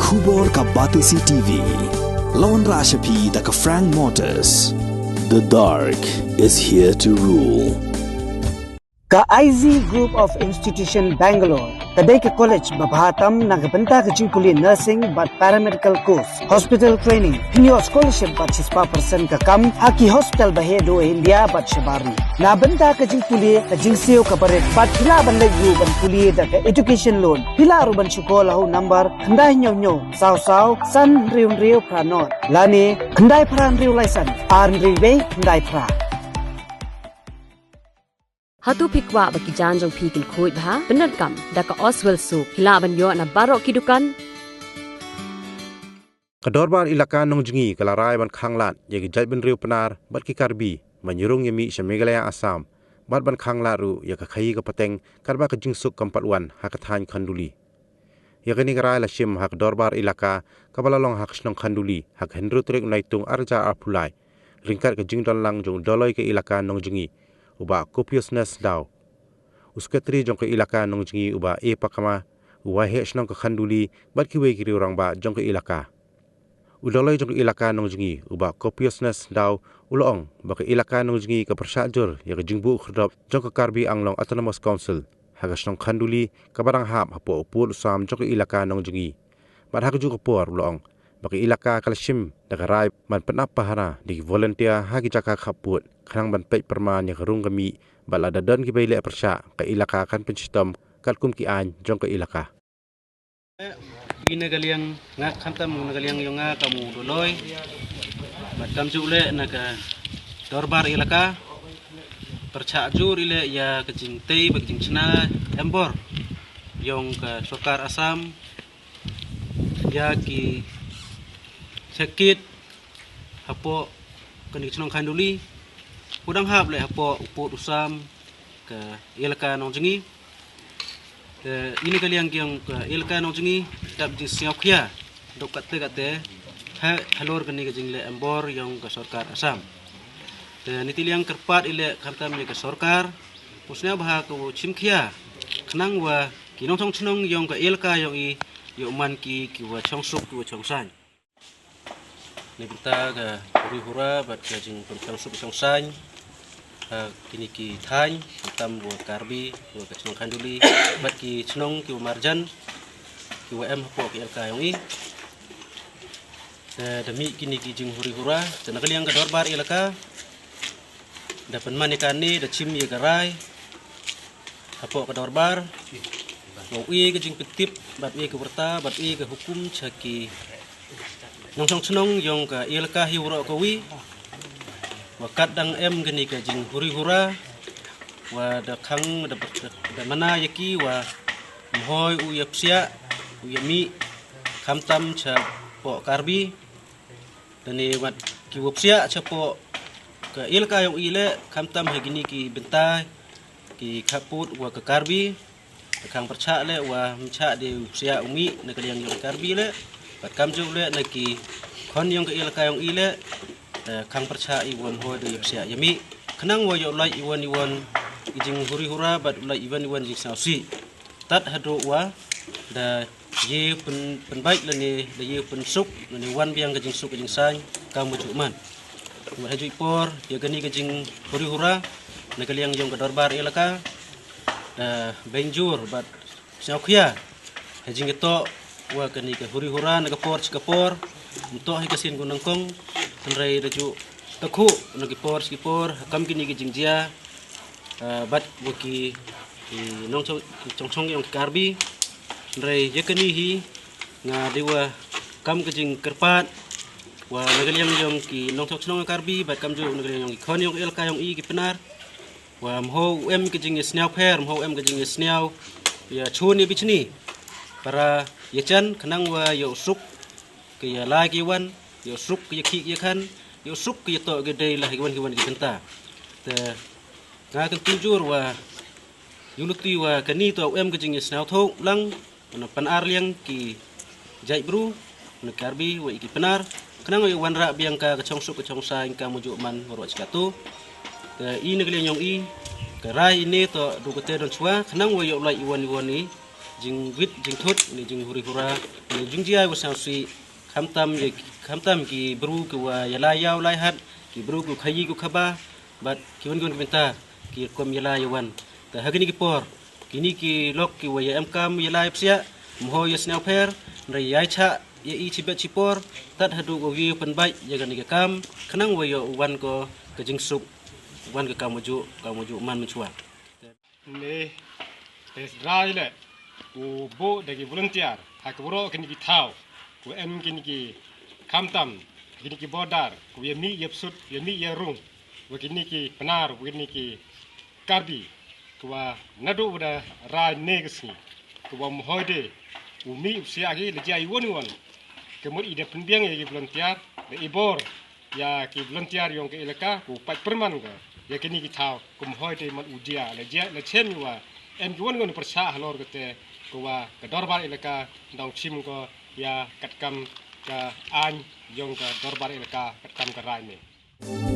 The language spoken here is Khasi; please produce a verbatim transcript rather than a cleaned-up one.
Khubor ka Batesi T V. Lawan Rashapi da ka Frank Motors. The dark is here to rule. Ka I Z Group of Institution Bangalore ka dei ka college ba bha tam na ka bynta ka jingpule nursing bad paramedical course, hospital training, hynñiew scholarship bad shispah percent ka kam ha ki hospital ba heh duh ha India bad shabar ri. Na bynta ka jingpule ka jingsiew ka barit bad phi lah ban leit ruh ban pule da ka education loan. Phi lah ruh ban shu call ha u number khyndai hynñiew hynñiew saw saw san hynriew hynriew phra nod lane khyndai phra hynriew lai san ar hynriew wei khyndai phra. Hato phi kwah ba ki jaiñ jong phi kin khuid bha? Pyndonkam da ka Oswell Soap. Phi lah ban ïoh na baroh ki dukan. Ka Dorbar Elaka Nongjngi ka la rai ban khanglad ïa ki jaitbynriew Pnar bad ki Karbi ban ïarung ïamih sha Meghalaya, Assam, bad ban khanglad ruh ïa ka khaïi ka pateng katba ka jingsuk kam pat wan ha ka thaiñ Khanduli. Ïa kane ka rai la shim ha ka Dorbar Elaka kaba la long ha ka shnong Khanduli ha ka hynriew tarik u Naitung arhajar arphew lai, ryngkat ka jingdon lang jong u Dolloi ka Elaka Nongjngi, u Bah Copiousness Daw. U Sekretari jong ka Elaka Nongjngi, u Bah A Pakma, u Waheh Shnong ka Khanduli bad kiwei ki riew rangbah jong ka elaka. U Dolloi jong ka Elaka Nongjngi, u Bah Copiousness Daw, u la ong ba ka Elaka Nongjngi ka pyrshah jur ïa ka jingbuh khyrdop jong ka Karbi Anglong Autonomous Council ha ka shnong Khanduli kaba dang hap hapoh u pud u sam jong ka Elaka Nongjngi. Bad ha kajuh ka por u la ong ba ka elaka ka la shim da ka rai ban pynap pahara da ki volunteer ha ki jaka khappud khnang ban peit pyrman ïa ka rung ka mih, bad lada don kiba ïaleh pyrshah ka elaka kan pynshitom katkum ki aiñ jong ka elaka. Ine ka liang nga khamtam, ine ka liang jong nga kam u Dolloi. Bad kamjuh leh na ka Dorbar Elaka pyrshah jur i leh ïa ka jingtei bad ka jingshna embor jong ka sorkar Assam ïa ki sakit hapoh kane ka shnong Khanduli. Pudang hap leh hapoh u pud u sam ka Elaka Nongjngi. Te ine ka liang jong ka Elaka Nongjngi dap jingsngewkhia dok katte katte ha halor kane ka jingleh embor jong ka sorkar Assam. Te niti liang kyrpad i leh khamtam ïa ka sorkar u sngewbha ka u shimkhia khnang wa ki nongshong shnong jong ka elaka jong i ïoh man ki ki wa shong suk ki wa shong saiñ. Ni bynta ka huri hura bad ka jingpynshong suk shong saiñ ha kine ki thaiñ, khamtam wa Karbi, wa ka shnong Khanduli bad ki shnong ki wa marjan ki wa em hapoh ka elaka jong i. Te da mih kine ki jinghuri hura, te na ka liang ka Dorbar Elaka da pynman ïa kane, da shim ïa ka rai hapoh ka Dorbar, wa u ai ka jingpyntip bad u ai ka wyrta bad u ai ka hukum sha ki nongshong shnong jong ka elaka hi waroh kawi, wa kat dang em kane ka jinghuri hura, wa da khang da, da, da mana ïa ki wa ym hoi u ïa psiah u ïa mih khamtam shapoh Karbi. Dane wat ki wa psiah shapoh ka elaka jong i leh khamtam ha kine ki bynta ki khappud wa ka Karbi. Ka khang pyrshah leh wa ym shah de u psiah u mih na ka liang jong ka Karbi leh. Bad kamjuh leh na ki khon jong ka elaka jong i leh, eh, khang pyrshah i wa ym hoi de u psiah ïa mih khnang wa ïoh lait iwan iwan i jinghuri hura bad lait iwan iwan jingsngewsih. Tat haduh wa da ïa pyn, pynbeit lane da ïa pynsuk lane wan biang ka jingsuk ka jingsaiñ kam wa juh man. Wat ha juh i por ïa kane ka jinghuri hura na ka liang jong ka Dorbar Elaka da bynjur bad sngewkhia ha jingïatoh wa kane ka huri hura na ka por sha ka por. Ym toh ha ka sien ku nyngkong, hynrei da juh takhuh na ki por sha ki por ha kam kine ki jingjia, ah, bad wa ki, ki nongshong, ki nongshong shnong jong ki Karbi. Hynrei ïa kane hi nga dei wa kam ka jingkyrpad wa na ka liang jong ki nongshong shnong jong ki Karbi bad kamjuh na ka liang jong ki khon jong ka elaka jong i ki Pnar, wa ym hoi u em ka jingïasngew pher, ym hoi u em ka jingïasngew ïa chun ïa bichni para ïa jan khnang wa ïoh suk ka ïa lai ka ïa wan, ïoh suk ka ïa khih ïa khan, ïoh suk ka ïa toh ka dei la ha ki wan ki wan ki bynta. Te nga kyntu jur wa ïa u luti wa kani toh u em ka jingïasngew thuh lang na pan ar liang ki jaitbru na Karbi wa i ki Pnar khnang ïa wanrah biang ka ka chong suk ka chong saiñ ka mujuh man waroh chi katu. Te i na ka liang jong i ka rai ine toh du kate don chwa khnang wa ïoh lait iwan iwan i jingwit jingthut ne jinghuri hura ne jingjia wa sngewsih, khamtam ïa, khamtam ki bru ki wa ïalai ïaw lai hat, ki bru ki khaïi ki khaba bad ki wan ki wan ki bynta ki rukom ïalai ïawan. Te ha kine ki por kine ki lok ki wa ïa em kam ïalai psiah, mhoi ïa sngewpher, hynrei ïai chah ïa i chibet chipor tad haduh wa wi pynbait ïa kane ka kam khnang wa ïoh wan ko ka jingsuk, wan ka kam wa juh, kam wa juh man mynchwa. Ne te rai le u buh da ki volunteer ha ki bro kine ki thaw, u em kine ki khamtam, kine ki border, u ïa mih ïa psut, ïa mih ïa rung wa kine ki Pnar, wa kine ki Karbi, ki wa naduh wa da rai ne ka sngi, ki wa mhoi de u mih u psiah ki la jia i wan i wan. Ki mut i da pynbiang ïa ki volunteer, da i bor ïa ki volunteer yong ka elaka, ku pait pyrman ka ïa kine ki thaw, ku mhoi de man u jia, la jia, la chem i wa em ki wan ngon pyrshah halor kate, ku wa ka dorbar elaka dang chim ko ïa katkam ka aiñ yong ka dorbar elaka, katkam ka rai ne.